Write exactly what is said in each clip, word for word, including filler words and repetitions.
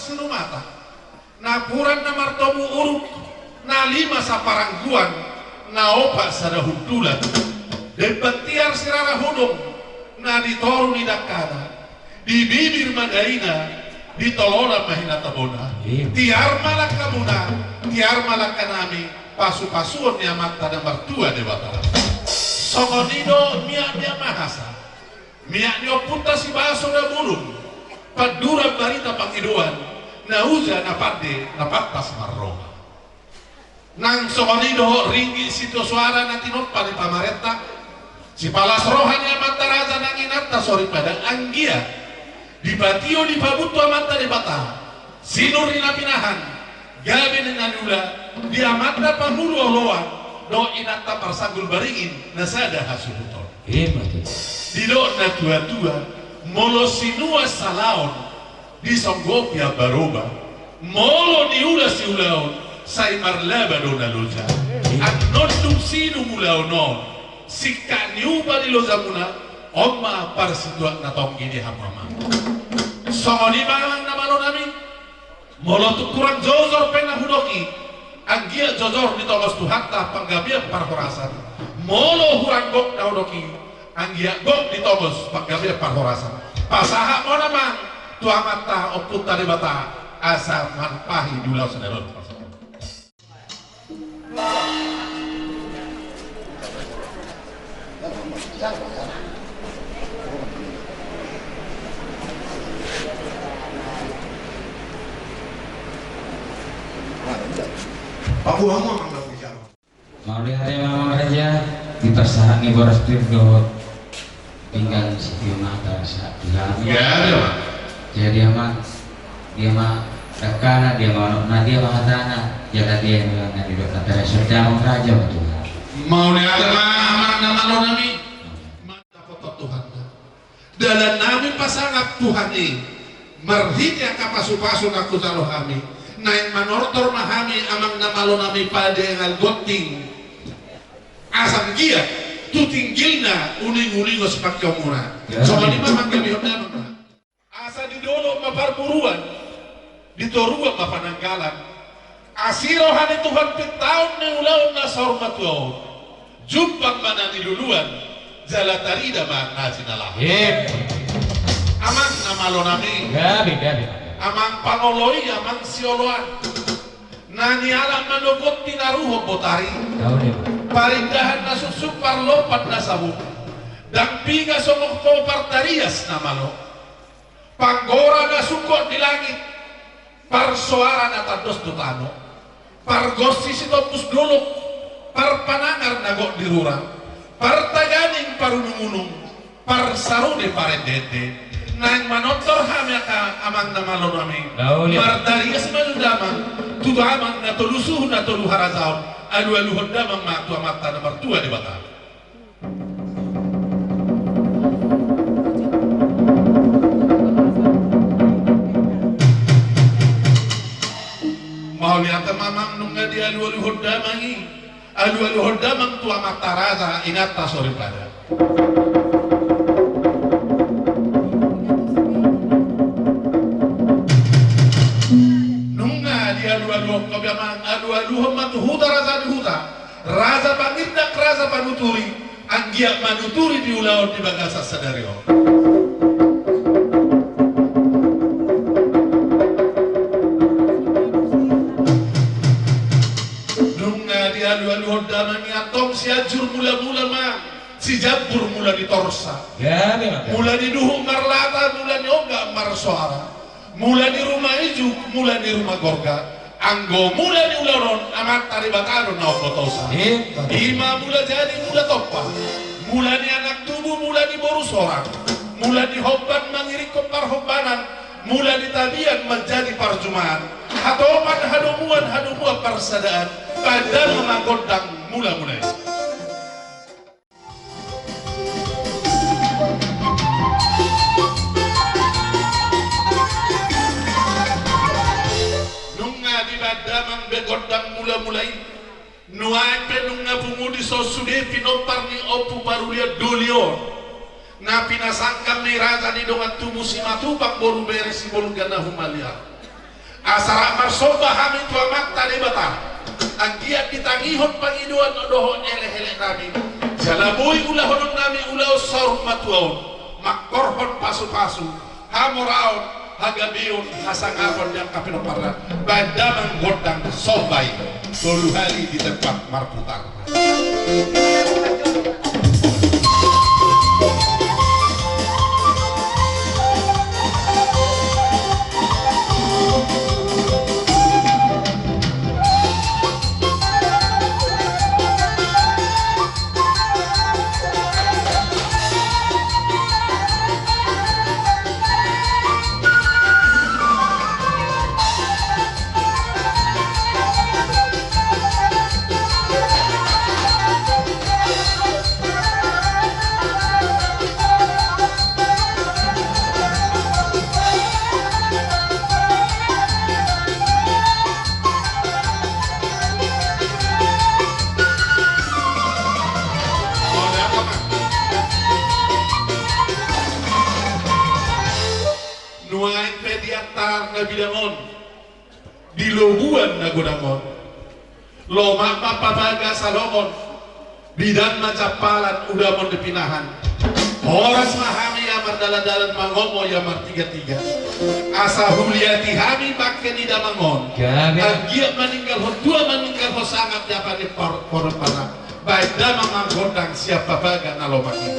Sinumata, napuran na martomu uruk, na lima saparangguan, na opat sada hundulan. Demban tiar sirara hudong, na di toru ni dangkana, di bibir ma daina, di tolonan ma hinata bona. Iya. Tiar ma langkamuna, tiar ma langkanami, pasupasuon ni Amanta na martua Debata. Songon i do miak ni Amahasa, miak ni ompunta Sibaso Daburung, panduran barita pangidoan, na uja na pande na pantas marroha. Nang songon i dohot ringgit sitio soara na tinompa ni pamarenta, sipalas roha ni amanta raja nang inanta soripada, anggiat dipatio dipabuntu Amanta Debata sinur ni na pinahan, gabe ni na niula, di amanta pangulu oloan dohot inanta parsanggul baringin na sada hasuhuton. Ima tutu. Didok na tuatua, molo sinuan salaon, disonggopi ambaroba. Molo niula siulaon, sai marlaba do na loja. Annon dung sidung ulaon on, singkat ni upa ni lojamuna, on ma parsituak na tonggi di hamu amang. Songon i ma amang na malonami, molo tung hurang jojor pe na hudok i, anggiat jojor ditongos Tuhanta panggabean parhorasan. Molo hurang gok na hudok i, anggiat gok ditongos panggabean parhorasan. Pasahat ma on amang tu Amanta Ompunta Debata, asa manumpahi di ulaon sadari on. Paboa hamu amang na bicara. Mauliate ma amang raja, diparsahat ni boras pir dohot pinggan sitio mata sahat tu hami. Jadi amang, dia ma dangkana, dia ma unokna, dia ma hatana, jala dia ma na nidok na tahe. Songon i amang raja ma tu hami. Mauliate ma amang na malonami. Dapotan Tuhanta. Dalannami pasangap Tuhan i, marhite angka pasupasu na hujalo hami, naeng manortor ma hami amang na malonami pade ngal gonting. Asa anggiat tu tinggilna uling-ulingon sipangkeonmuna. Ya. Songon i ma manggabeon damang. Asa di dolok ma parboruan, di toruan ma pananggalan. Asi roha ni Tuhan pintaon ni ulaon na saur matua on. Jumpang ma na niluluan, jala tarida ma na jinalahan. Hep. Amang na malonami. Gabe, gabe. Amang pangoloi, amang sioloan. Na nialap manogot tinaruhon botari. Tahu dia. Parindahan na suksuk, parlopan na sabun. Ndang piga songon ho partarias na malo. Panggora na sungkot di langit, parsoara na tandos tu tano, pargonsi sitombus dolok, parpanangar na gok di rura, partaganing parunung-unung, parsarune parende-ende. Naeng manortor hami angka amang na malonami. Lauli. Martarias ma tu damang, tu damang na tolu suhut na tolu harajaon, alu-aluhon damang ma tu Amanta na martua Debata. Mauliate ma amang, nunga dialu-aluhon damang i. Alu-aluhon damang tu amanta raja, inanta soripada. Nunga dialu-aluhon hamu amang, alu-aluhon ma tu huta raja ni huta. Raja pangindak, raja panuturi, anggiat manuturi di ulaon di bagasan sadari on. Nunga dialu-aluhon damang i, antong Sianjur Mula-mula ma, Sijambur Mula ni Torsa. Ya, memang. Mula ni duhut marlata, mula ni ongga marsoara. Mula ni ruma ijuk, mula ni ruma gorga. Anggo mula ni ulaon on, Amanta Debata do na umbotosa. Iya. Ima mula jadi, mula tompa. Mula ni anak tubu, mula ni boru sorang. Mula ni homban mangiringhon parhombanan. Mula ni tapian manjadi parjumaan. Hatopan hadomuan, hadomuan parsadaan. Tanda ma gondang mula-mula i. Nunga dibahen damang be gondang mula-mula i. Nuaeng pe nunga pungu di son sude pinompar ni Ompu Parulian doli on. Na pinasangkap ni raja ni dongan tubu Simatupang boru Bere Sibolga na humaliang. Asa rap marsomba hami tu Amanta Debata, anggiat ditangihon pangidoan dohot elek-elek nami, jala boi ulahonon nami ulaon saur matua on, mangkorhon pasu-pasu, hamoraon, hagabeon, hasangapon di angka pinomparna, baen damang gondang somba i tolu hali di tempat marputar. Nuaeng pe di antar na bidang on, di lobuan na godang on, lomak ma papaga salongon, bidang ma jampalan, udamon di pinahan. Horas ma hami ia mardalan-dalan, mangomo ia martiga-tiga. Asa huliati hami bangke ni damang on. Gabe. Anggiat maninggalhon tua, maninggalhon sangap di ampang ni por-, pomparan. Baen damang gondang sian papaga na lomak i.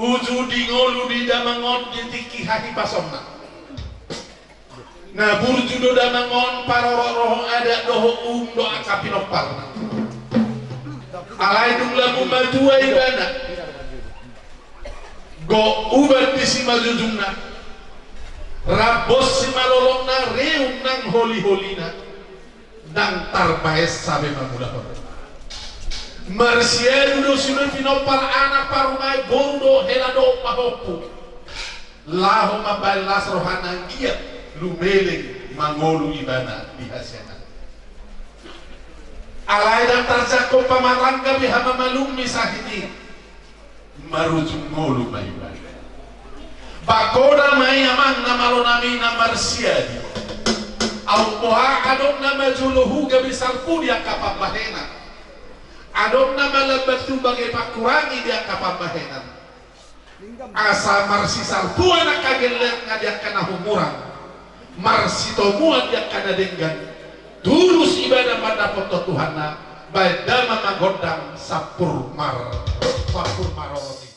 Uju di ngolu ni damang on di tingki hahipasonna. Na burju do damang on, parorot roha adat dohot uhum dohot angka pinomparna. Alai dung lam matua ibana, gok uban di simanjujungna, rambos simalolongna, riung nang holi-holina, ndang tarbahen sabe mangulahon. Marsiadu do sude pinompar, anak, parumaen, boru dohot hela dohot pahompu. Laho mambahen las rohana, giat lumeleng mangolu ibana di hasiangan. Alai ndang tarjangkon pamatangga be hamamalummi sahit i. Marujung ngolu ma ibana. Bangkoda ma i amang na malo nami na marsiadi. Aut boha adong na manjolohu gabe salpu di angka pambahenan. Adong na malambat tu bagai pangkurangi di angka pambahenan. Asa marsisalpuan angka gellengna di angka na humurang, marsitomuan di angka na denggan, tulus ibana mandapothon Tuhanna, baen damang ma gondang sampur mar-, sampur marorot i.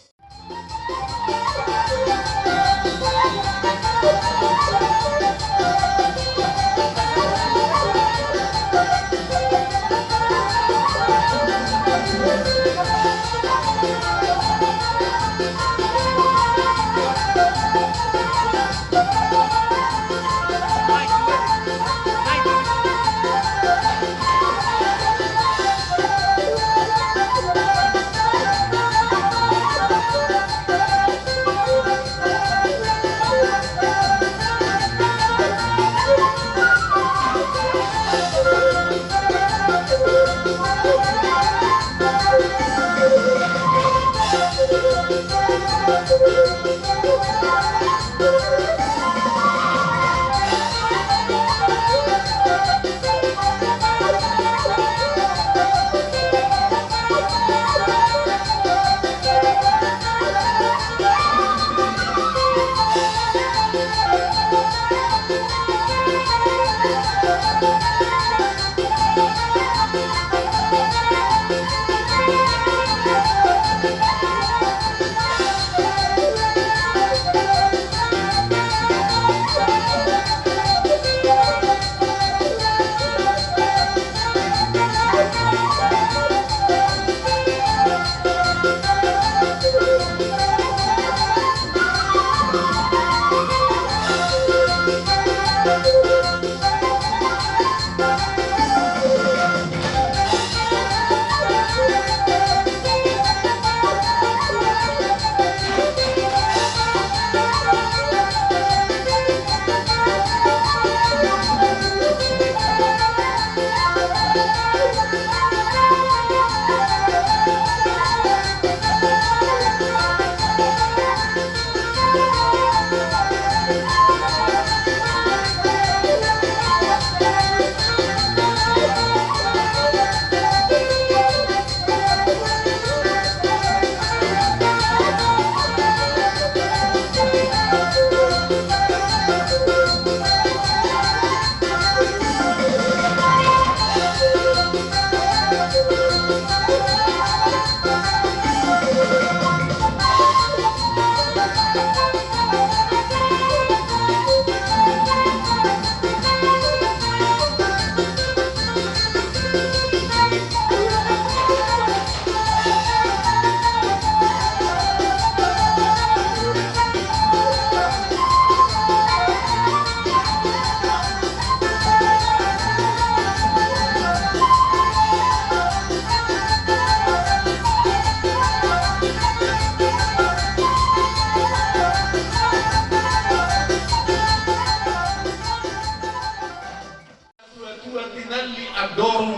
Tua-tua tinallik andorung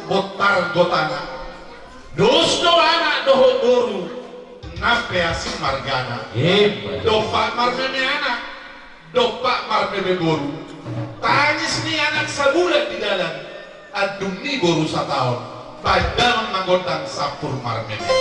bontar gotana. Dos do anak dohot boru nang pe asing margana. Emma. Dompak marmeme anak, dompak marmeme boru. Tangis ni anak sabulan di dalan, andung ni boru sataon. Baen damang ma gondang sampur marmeme.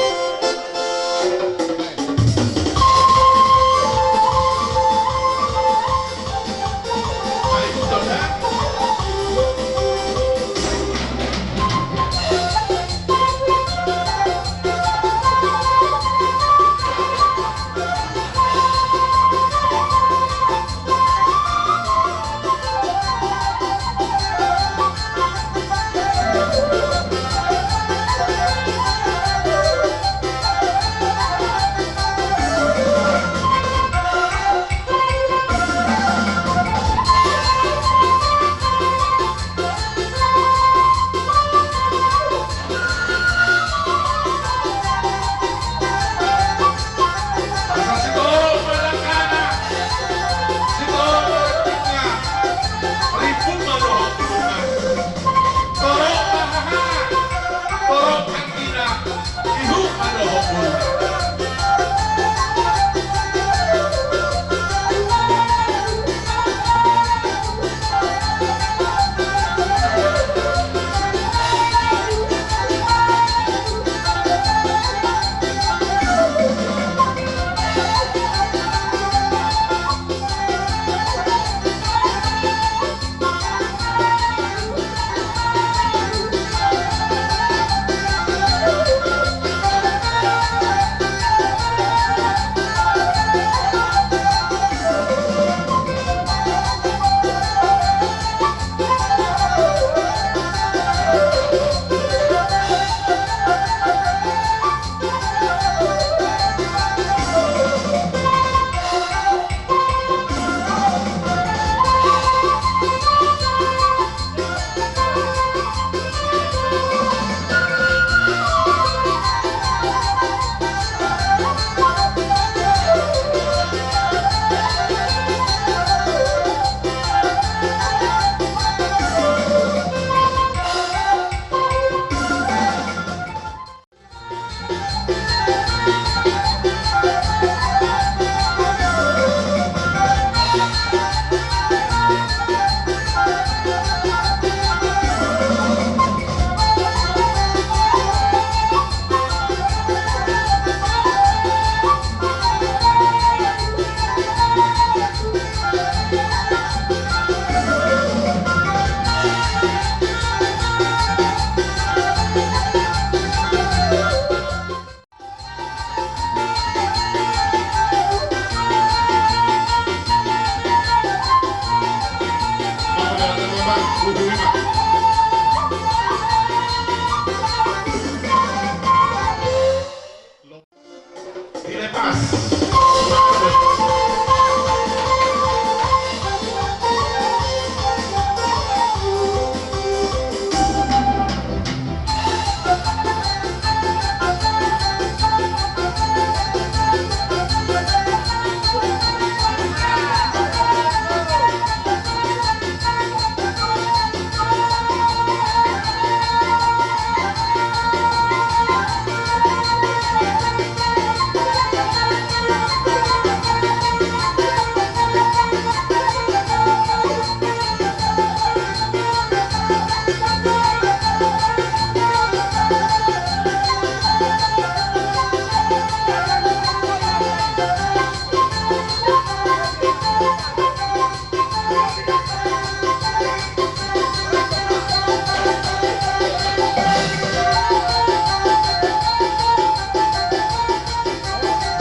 Dilepas.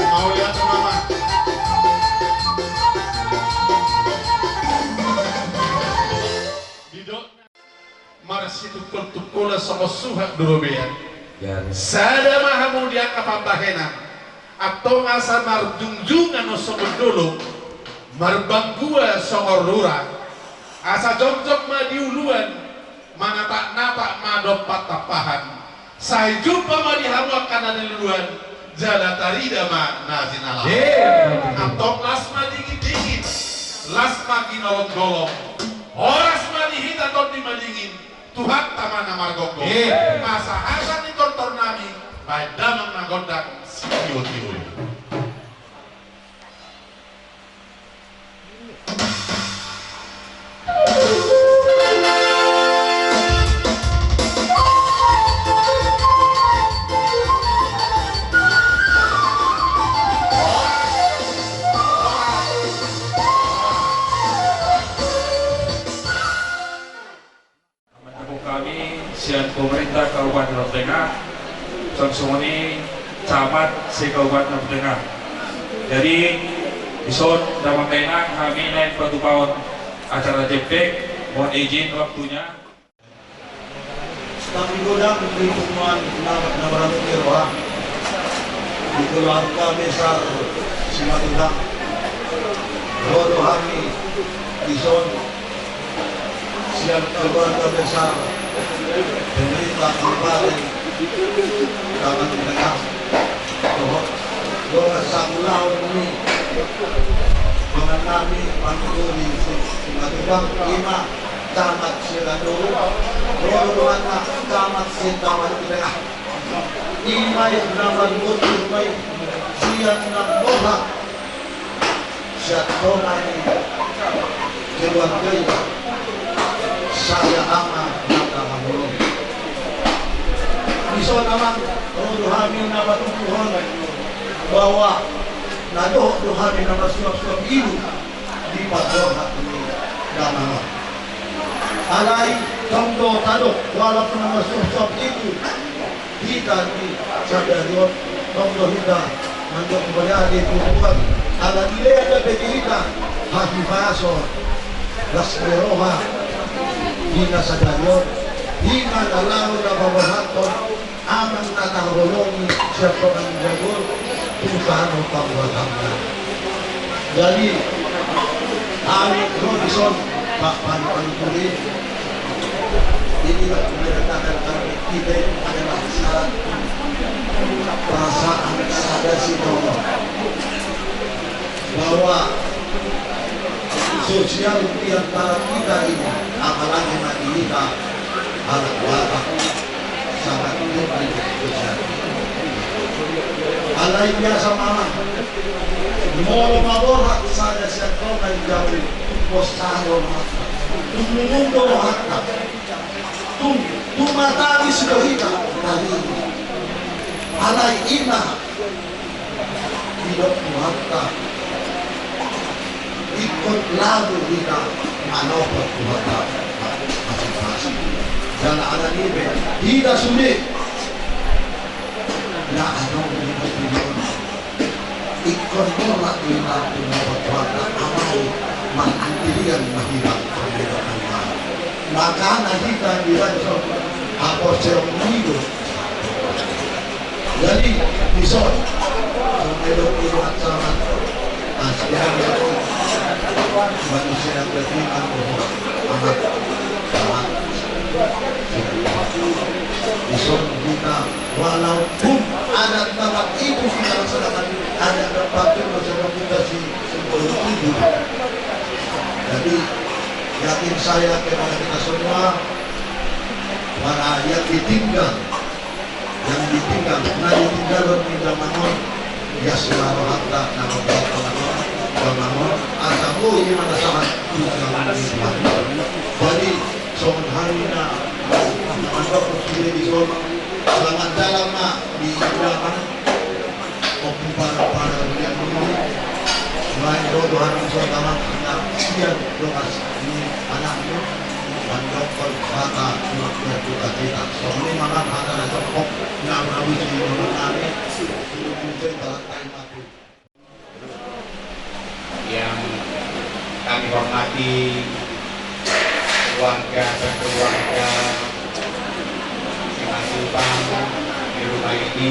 Mauliate ma. Didok marsitungkoltungkolan songon suhat do robean. Sada ma hamu di angka pambahenan. Antong asa marjungjungan songon dolok, marbanggua songon rura. Asa jongjong ma di uluan, manatapnatap ma dompak tampahan. Sai jumpa ma di hamu angka na niluluan, jala tarida ma na jinalahan. Antong las ma dingindingin, las ma ginolomgolom. Horas ma di hita Tondi Madingin, Tuhanta ma na margogo. Asa hata ni tortor nami, baen damang na gondang sitiotio. Hami sian pemerintah Kabupaten Lombok Tengah, songon i camat se-Kabupaten Lombok Tengah. Jadi, dison damang dainang, hami naeng patupahon acara jempek, mohon izin waktunya. Tapi godang di punguan na, na marhite roha di keluarga besar Simatupang. Ro do hami dison sian keluarga besar pemerintah Kabupaten Tabanan Tengah. Dohot dongan saulaon ni dongan nami panuturi Simatupang, ima camat Siandur, ro do donganna camat Sitaman Tengah. I ma i na margotir ma i sian na borhat sian tonga ni keluarga i, sada ama na tahaholongi. Dison amang, ro do hami na patuduhon bahwa na dohot do hami na marsuapsuap ibu di parborhat ni damang on. Alai tong do tadok, walaupun na marsuapsuap ibu hita di sadari on, tong do hita mandok mauliate tu Tuhan ala dilehon na pe di hita hahipason, las ni roha di na sadari on. I ma na laho na paborhathon amang na tahaholongi sian tonga ni jabol tu tano pambuatanna. Jadi hami ro dison, Pak Panituri, inilah keberadaan kami, kita ini adalah satu perasaan, sada sintongan bahwa sosial di antara kita ini, apalagi na di hita halak Batak, sangat tinggi sosial. Alai biasa ma amang, molo maborhat sada sian tonga ni jabol, pos sada rohanta, tung nunung do rohanta, tung tumatangis do hita. Alai i ma didok Tuhanta, ingkon laho hita manopot Tuhanta masing-masing. Jala alani i pe hita sude na adong di portibi on, ingkon molo hita manopot Tuhanta, alai marantirian ma hita. Makana hita dibahen haporseaon i do. Jadi dison, songon na nidok ni Tuhan sama, ah, sekarang manusia yang beriman bahwa anak, anak, dison kita, walaupun ada tempat itu kita laksanakan, ada tempat itu laksanakan kita si sebelum tidur. Jadi yakin saya kepada kita semua, para yang ditinggal, yang ditinggal, na ditinggalhon ni damang on, ias ma rohanta na mambuat damang on, asa boi ma na sahat tu damang on. Jadi songon hami na mandok sude dison, selamat jalan ma di damang. Ompu Para, Para William ini, selain doa, doa nang so damang na sian dongan ni anakmu, mandokkon hata surat berduka cita. Songon i ma hata na jokkon na mauji nami. Yang kami hormati keluarga, sekeluarga Simatupang di rumah ini,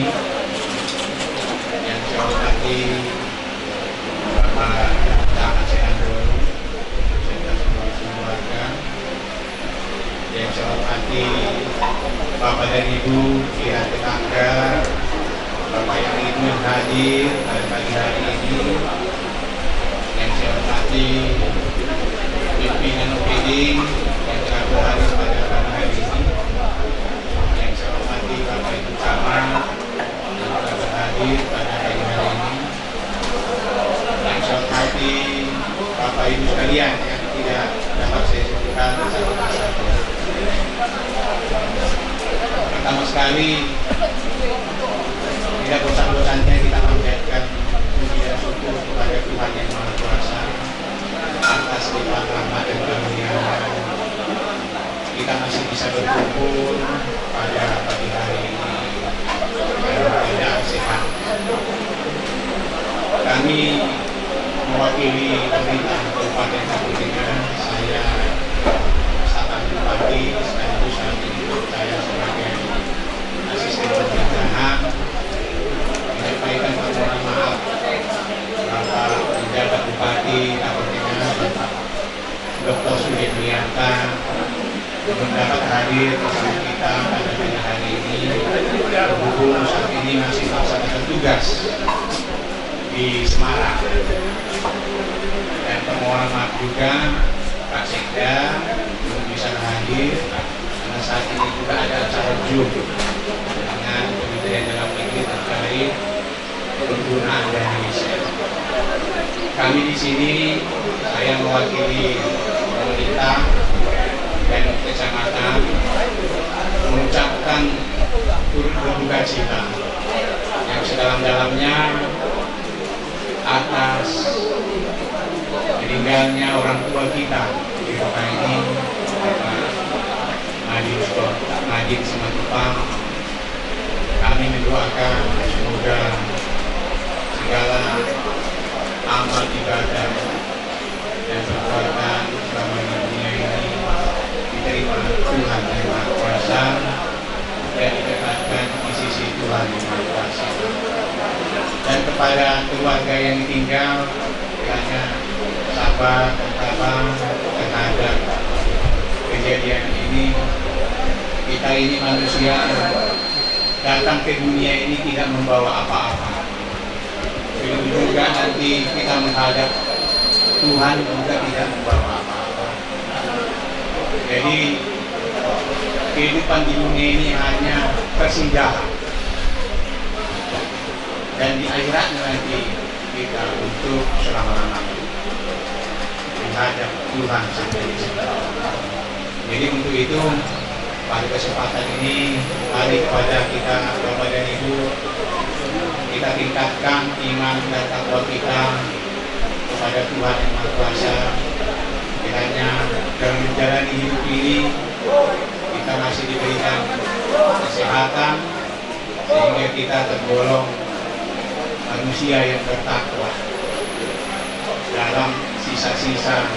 yang saya hormati Bapak Camat Senandolu beserta seluruh keluarga, yang saya hormati Bapak dan Ibu pihak tetangga, Bapak dan Ibu yang hadir pada pagi hari ini, yang saya hormati pimpinan O P D yang telah berhadir pada pagi hari ini, yang saya hormati Bapak Ibu Camat yang telah berhadir pada pagi hari ini, yang saya hormati Bapak Ibu sekalian yang tidak dapat saya sebutkan satu persatu. Pertama sekali, tidak bosan-bosannya kita panjatkan puji dan syukur kepada Tuhan Yang Maha Kuasa atas limpahan rahmat dan karunia-Nya. Kita masih bisa berkumpul pada pagi hari ini dalam keadaan sehat. Kami mewakili pemerintah Kabupaten Kapling Tengah, saya Satpam Bupati, sekaligus kami, saya sebagai asisten pemerintahan, menyampaikan permohonan maaf Bapak Penjabat Bupati Kapling Tengah, Bapak Doktor Sudir Mulyanta, belum dapat hadir bersama kita pada pagi hari ini, berhubung saat ini masih melaksanakan tugas di Semarang. Dan permohonan maaf juga Pak Sekda belum bisa hadir karena saat ini juga ada acara Zoom dengan Penggunaan dana desa. Kami di sini, saya mewakili pemerintah dan kecamatan, mengucapkan turut berduka cita yang sedalam-dalamnya atas meninggalnya orang tua kita di kota ini, Bapak Madin Sport, Madin Simatupang. Kami mendoakan semoga segala amal ibadah dan perbuatan selama di dunia ini diterima Tuhan yang Maha Kuasa dan ditempatkan di sisi Tuhan yang Maha Kuasa. Dan kepada keluarga yang ditinggal, kiranya sabar dan tabah terhadap kejadian ini. Kita ini manusia, datang ke dunia ini tidak membawa apa-apa. Begitu juga nanti kita menghadap Tuhan juga tidak membawa apa-apa. Jadi, kehidupan di dunia ini hanya persindahan. Dan di akhiratnya nanti kita untuk selama-lamanya menghadap Tuhan sampai di sana. Jadi untuk itu, pada kesempatan ini, mari kepada kita, Bapak dan Ibu, kita tingkatkan iman dan takwa kita kepada Tuhan yang Maha Kuasa. Kiranya dalam menjalani hidup ini, kita masih diberikan kesehatan, sehingga kita tergolong manusia yang bertakwa dalam sisa-sisa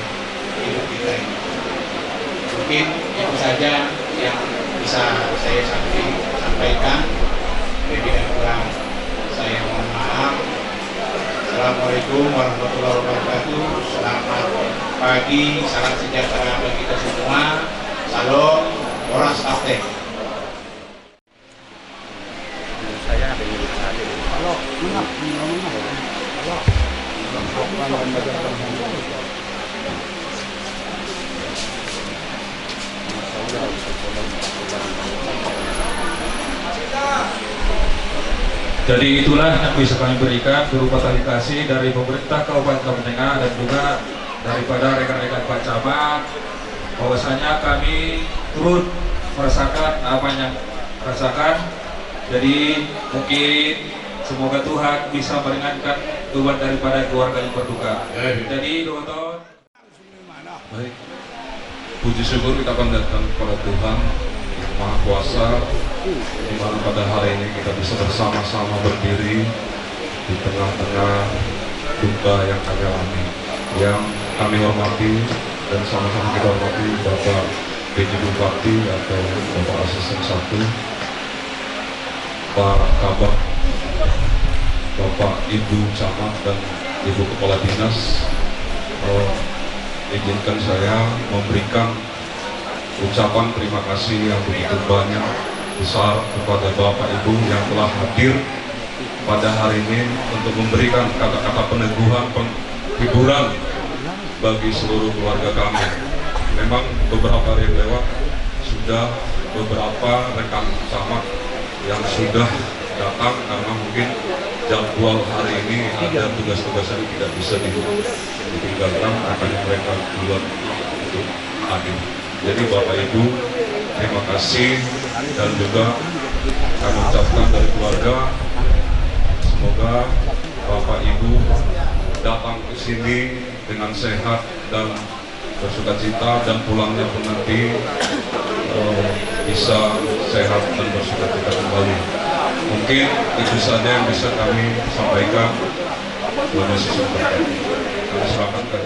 hidup kita ini. Mungkin itu saja yang bisa saya sampai-, sampaikan. Lebih dan kurang saya mohon maaf. Assalamualaikum warahmatullahi wabarakatuh. Selamat pagi, salam sejahtera bagi kita semua. Salam, horas, kapten. Jadi itulah yang bisa kami berikan berupa tali kasih dari pemerintah Kabupaten Lombok Tengah dan juga daripada rekan-rekan Pak Camat, bahwasanya kami turut merasakan apa yang rasakan. Jadi mungkin semoga Tuhan bisa meringankan beban daripada keluarga yang berduka. Jadi dua tahun. Baik. Puji syukur kita panjatkan kepada Tuhan yang Maha Kuasa, di mana pada hari ini kita bisa bersama-sama berdiri di tengah-tengah duka yang kami alami. Yang kami hormati dan sama-sama kita hormati Bapak B J Bupati atau Bapak Asisten Satu, Pak Kabag, Bapak Ibu Camat dan Ibu Kepala Dinas, eh, izinkan saya memberikan ucapan terima kasih yang begitu banyak besar kepada Bapak Ibu yang telah hadir pada hari ini untuk memberikan kata-kata peneguhan, penghiburan bagi seluruh keluarga kami. Memang beberapa hari yang lewat sudah beberapa rekan camat yang sudah datang karena mungkin jadwal hari ini ada tugas-tugas yang tidak bisa di-, ditinggalkan, makanya mereka keluar untuk hadir. Jadi Bapak Ibu, terima kasih dan juga kami ucapkan dari keluarga, semoga Bapak Ibu datang ke sini dengan sehat dan bersukacita, dan pulangnya pun nanti, eh, bisa sehat dan bersukacita kembali. Mungkin itu saja yang bisa kami sampaikan. Kami serahkan ke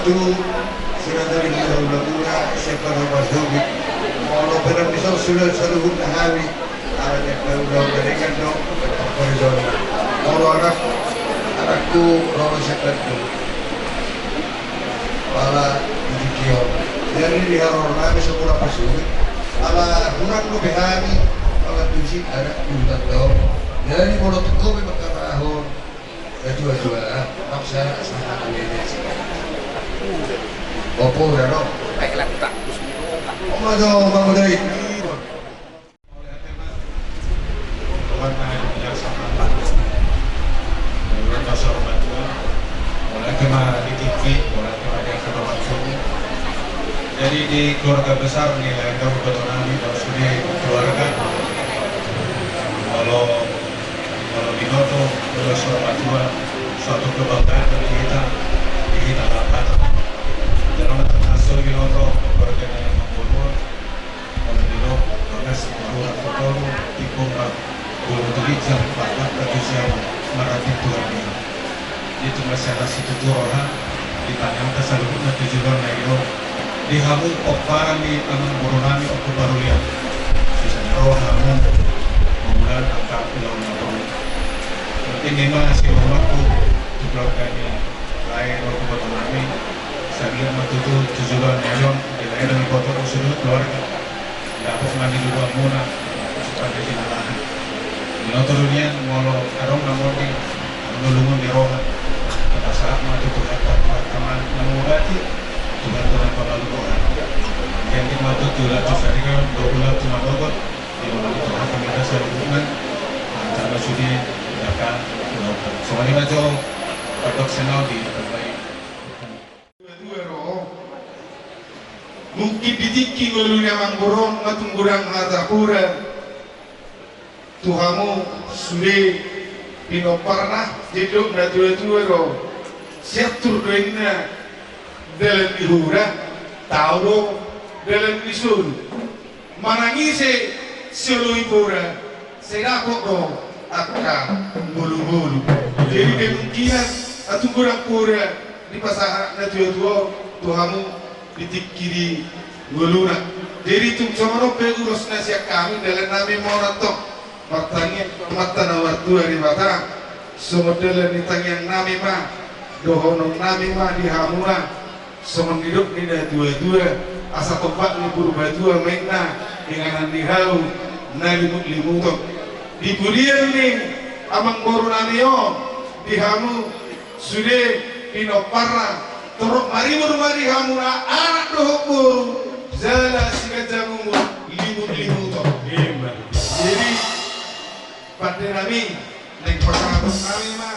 Tu sudah tadi kita ulang-ulang siapa nama Zobi. Kalau pernah bisa sudah saluhutna hami. Ala jaka ulaon na denggan do. Kalau anak, anakku bawa sekat tu. Pala di Tio. Jadi di haror nami sekolah pasuri. Ala kurang do be hami. Pala tusi ada urutan do. Jadi kalau tunggu be makarahon. Dua-dua, maksa sahat meja sih. Opo, ya, no? Baiklah, kita. Oma do, Bang Uday. Jadi di keluarga besar ni, lahir kabupaten nami, dan sudah keluarga. Kalau Molo binoto, molo so matua, suatu kebanggaan bagi hita, di hita Batak. Jala termasuk binoto, keluarga ni Amangboru, molo binoto, bagas, maurat, kotoru, tikung, bulu tulijan, bakat, katusian, maratin Tuhan dia. Di tunggal siaran situtu roha, di tangan tasaluhutna tu joloan na i on, di hamu pomparan ni Amangboru nami Ompu Barulian. Sisanya roha hamu, mauliate angka ulaon na tolu. Penting ni ma siurumakku, tu keluarga ni lae Ompu Barulian nami, sadia ma tutu tu joloan na i on, di lae na i on, boto, sude keluarga. Dapot ma di lubuan muna, supaya di na lahan. Binoto do nian molo adong na monding, adong na lungun ni roha. Tapasahat ma tu Tuhanta, Tuhanta ma na mangobati, Tuhanta ma na pamalum roha. Jadi ma tutu ulat tu sadari on, do ulat tu manogot, di manogot Tuhanta ma hita saluhutna, antara sude, daka, ulat. Songon i ma jo, pandok songon i, baik. Dua-dua ro. Mungkin di tingki ngolu ni Amangboru on ma tung godang hata pura tu hamu sude pinomparna, jadi didok na dua-dua ro. Siatur do inna dalan ni hura, tau do dalan ni solu. Manang ise sioloi pura, sai dapot do angka ngolu-ngolu. Jadi kemungkinan atung godang pura dipasahat na tua-tua tu hamu di tingki ni ngoluna. Jadi tung songon on pe ulos na sian hami, dalan nami ma on antong. Martangiang tu Amanta na martua Debata, songon dalan ni tangiang nami ma, dohonon nami ma di hamuna, songon nidok ni na tua-tua, asa tombak ni Purbatua ma inna, inganan ni hau na limut-limuton. Di pudian ni Amangboru nami on, di hamu sude pinomparna, torop maribur ma di hamuna anak dohot boru, jala siganjang umur limut-limuton. Ima. Jadi, pande nami, naeng pasahaton nami ma.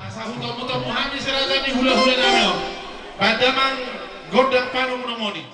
Asa hutomutomu hami siraja ni hulahula nami on. Baen damang gondang panumnomon i.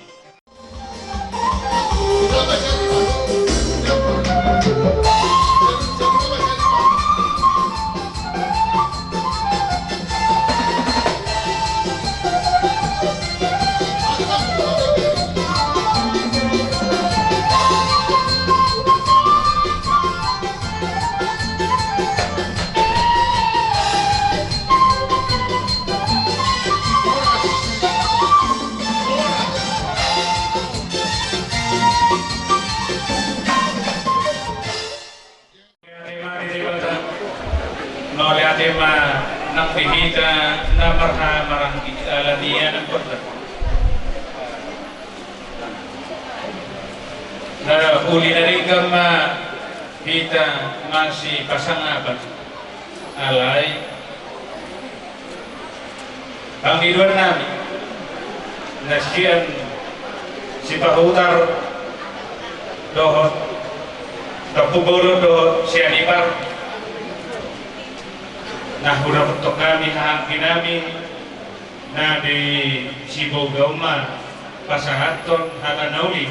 Mauliate ma nang di hita na marhaha maranggi ala ni anak kota. Na uli na denggan ma hita masipasangapan. Alai pangidoan nami na sian Sipahutar dohot Tampubolon dohot sian Ipar, na hudapothon hami hahaanggi nami na di Siboga on ma pasahathon hata na uli,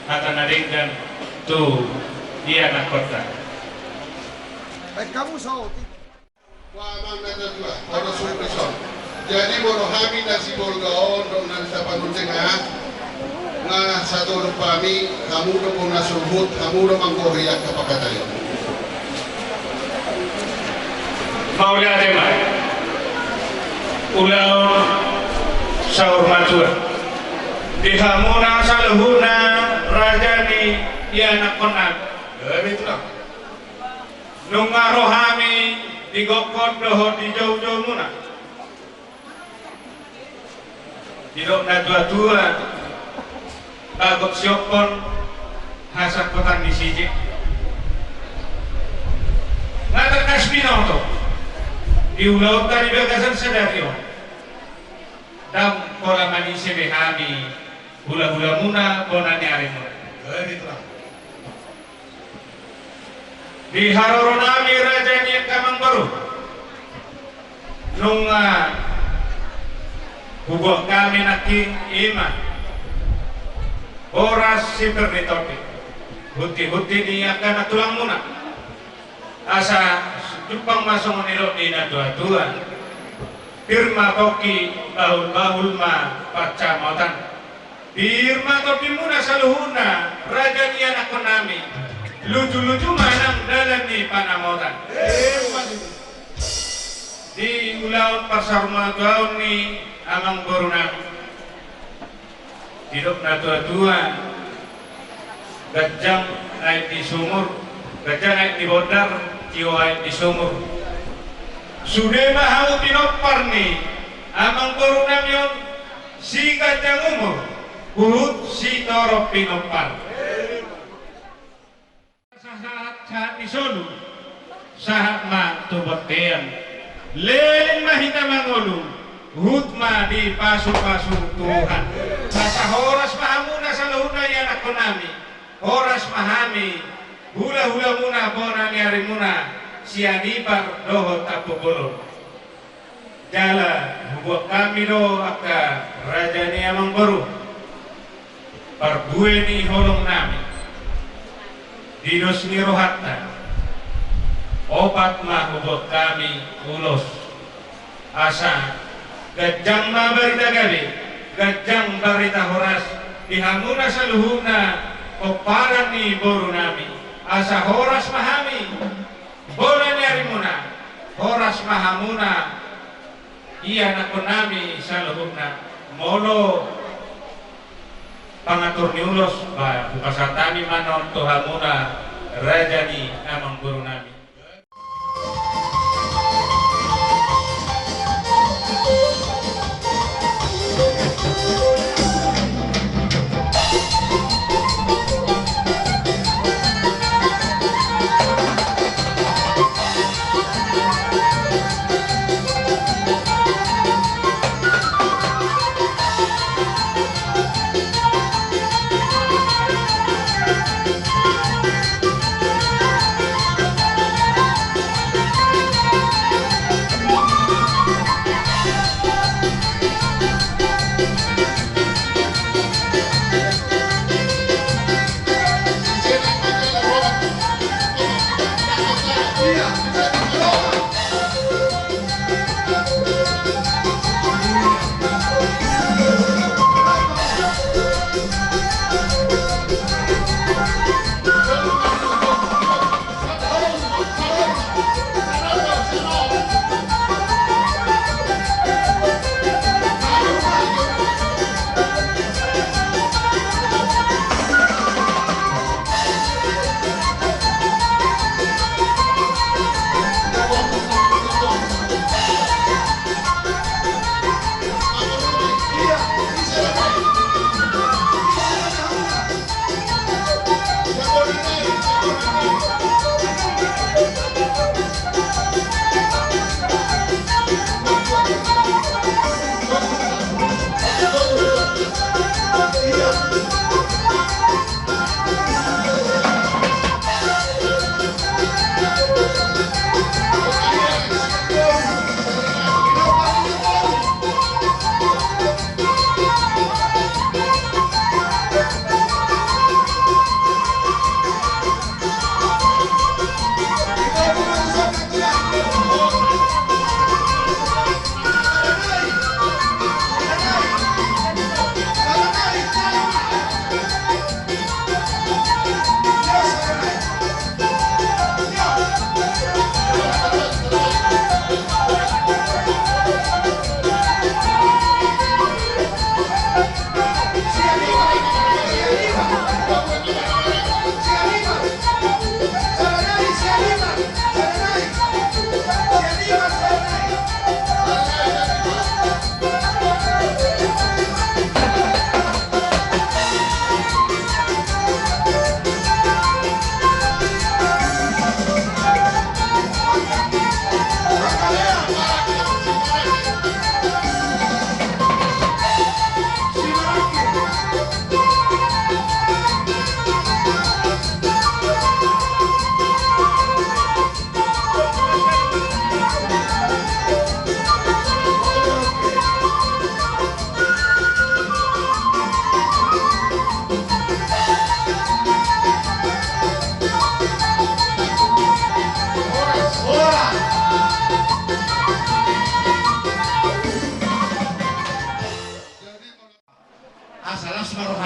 hata na denggan tu di anakhonta. Baen hamu saotik. Jadi boru hami na si Bolga on dohot na di Tapanuli Tengah, nga satolop hami, hamu do bona suhut, hamu do manggohi angka panghataion. Mauliate ma. Ulaon saur matua di hamuna saluhutna raja ni ianakkonnami. Nunga ro hami di gokhon dohot di joujoumuna. Didok natuatua, bagot siompon, hasangkotan ni sijik. Nga tangkas binoto di ulaonta di bagasan sadari on, ndang pola manise be hami hulahulamuna bona ni arimuna. Di haroronami raja ni angka amangboru, nunga hubuat hami nangkin ima boras sipir ni tondi, huntihuti ni angka nantulangmuna. Asa jumpang ma songon nidok ni natuatua: Pir ma pongki, bahulbahul ma pansamotan. Pir ma tondimuna saluhutna raja ni ianakkonnami. Lujuluju ma nang dalan ni panamotan. Di ulaon parsaurmatuaon ni amangborunami, didok natuatua: Ganjang aek di sumur, ganjang aek di bondar, tio aek di sumur. Sude ma hamu pinompar ni amangborunami on, siganjang umur huhut sitorop pinompar. Sahat-sahat ni solu, sahat ma tu bontean. Leleng ma hita mangolu, huhut ma dipasupasu Tuhan. Asa horas ma hamuna saluhutna ianakkonnami. Horas ma hami hulahulamuna bona ni arimuna, Sianipar dohot Tampubolon. Jala hubuat hami do angka raja ni amangboru, parbue ni holongnami, di dos ni rohanta, opat ma hubuat hami ulos. Asa ganjang ma barita gabe, ganjang barita horas di hamuna saluhutna pomparan ni borunami. Asa horas ma hami bona ni arimuna, horas ma hamuna ianakkonnami saluhutna. Molo pangatur ni ulos, ba, hupasahat hami ma on tu hamuna raja ni amangborunami.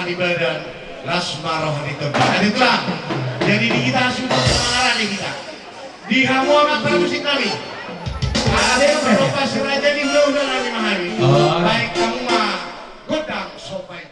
Ibadah las maroh di tempat. Jadi tulang. Jadi di kita sudah mengarah di kita. Di hamu anak para musik kami. Ada yang berlomba seraja di ula-ula nami mahari. Oh. Baik kamu mah godang sopai.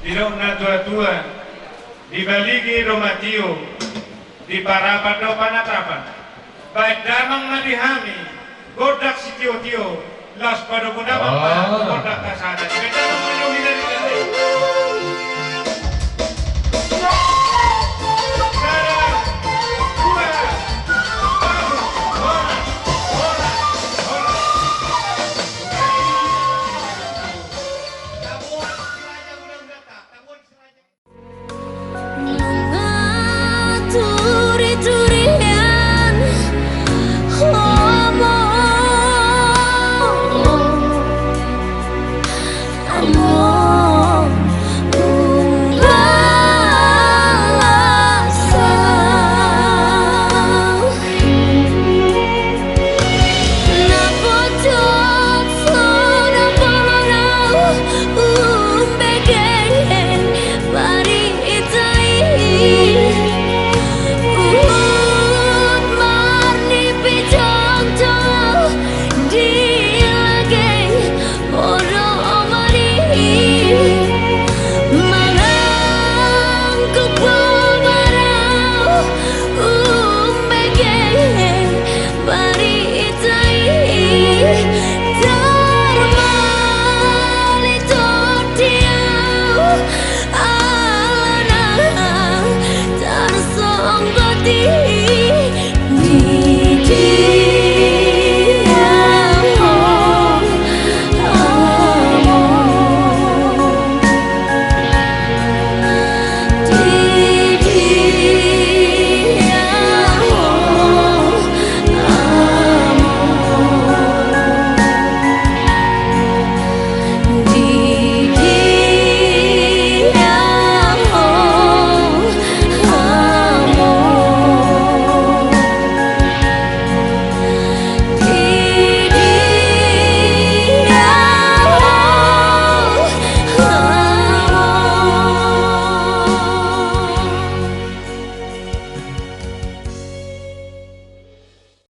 Didok na tua-tua, dibaligi do ma tio, diparapat do panatapan. Baen damang ma di hami, gondang sitio-tio, laos padomu damang ma.